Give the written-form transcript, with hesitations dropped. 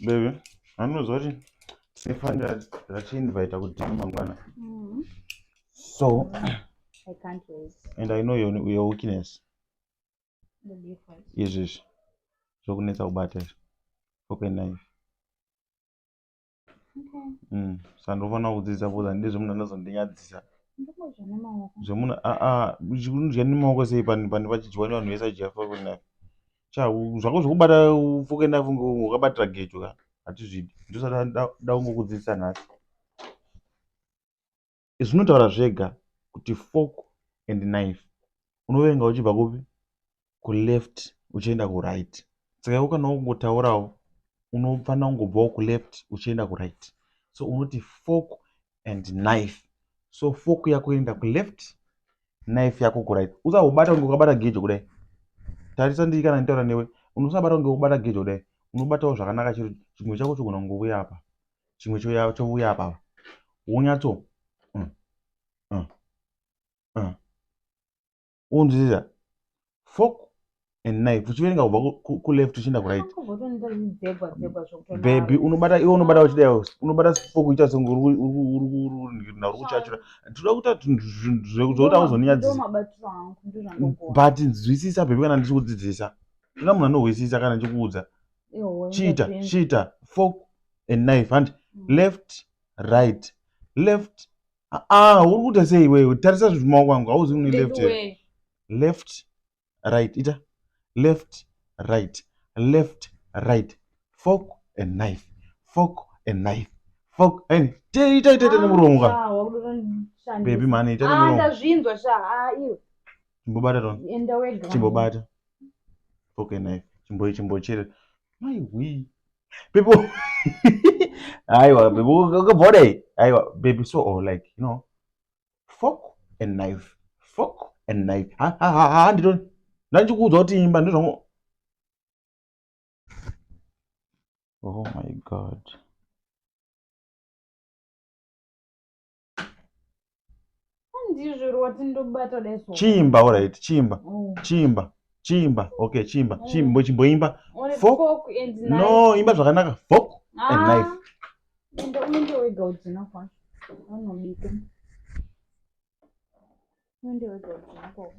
Baby, anoziva kuti tine fani ratiinvita kudhini mangwana. So, I can't wait. And I know your weakness. Izvi izvi zvokunetsa kubata izvi. Fork and knife. Okay. Saka ndinofanira kudzidza because handidi zvemunhu anozondinyadzisa. Ndingodya nemaoko. Zvemunhu aa unodya nemaoko sei pane pane pachidyiwa nevanhu vese vachidya fork and knife. Cha zvako zvekubata fork and knife kunge wakabatira gejo ka hatizvidi. Ndosaka ndoda kungokudzidzisa nhasi. Zvinotaura zvega kuti fork and knife. Unoverenga uchibva kupi? Kuleft uchienda kuright. Saka iwe kana wakungotaurawo unofanira kungobvawo kuleft uchienda kuright. So unoti fork and knife. So fork yako inoenda kuleft, knife yako kuright. Usahubata kunge wakabata gejo kudai. Tarisa ndii kana nditaura newe. Usabata kunge wakabata gejo kudai. Unobatawo zvakanaka chero chimwe chako chogona kungouya apa. Chimwe chouya apa apa. Wonyatso Unzwisisa? Fork and knife uchiverenga kubva kuleft uchienda kuright. Baby unobata iwe unobata uchidai unobata fork uchiita senge uri kuchachura. Tinoda kuita zvekuti auzondinyadzisa. But nzwisisa baby kana ndichikudzidzisa. Tinoda munhu anohwisisa kana ndichikuudza. Chiita chiita fork and knife and left right left. Ah, uri kuita sei iwewe? Tarisa zvimaoko angu, hauzi une left here. Left, right, ita. Left, right, left, right. Fork and knife. Fork and knife. Fork and ita ita ita nemuromo ka. Baby man, ita nemuromo. Ah, ndazvinzwa sha. Ah, iwe. Chimbobata tona. Enda wega. Chimbobata. Fork and knife. Chimbo chimbochera. Mai wee. People aiwa baby ukabva aiwa baby so or like you know fork and knife fork and knife ha ha ha ha ndito ndachikuudza kuti imba ndizvangu. Oh my god. Ndizvo wati ndobata dai so. Chiimba alright, chiimba. Oh. Chiimba. Chiimba. Okay, chiimba. Oh. Chimbo chimboimba. Ore Fork. fork and knife. No, imba zvakanaka. Fork and Ah. knife. Enda uende wega udzina kwacho. Unobika. Uende wega udzina kwacho.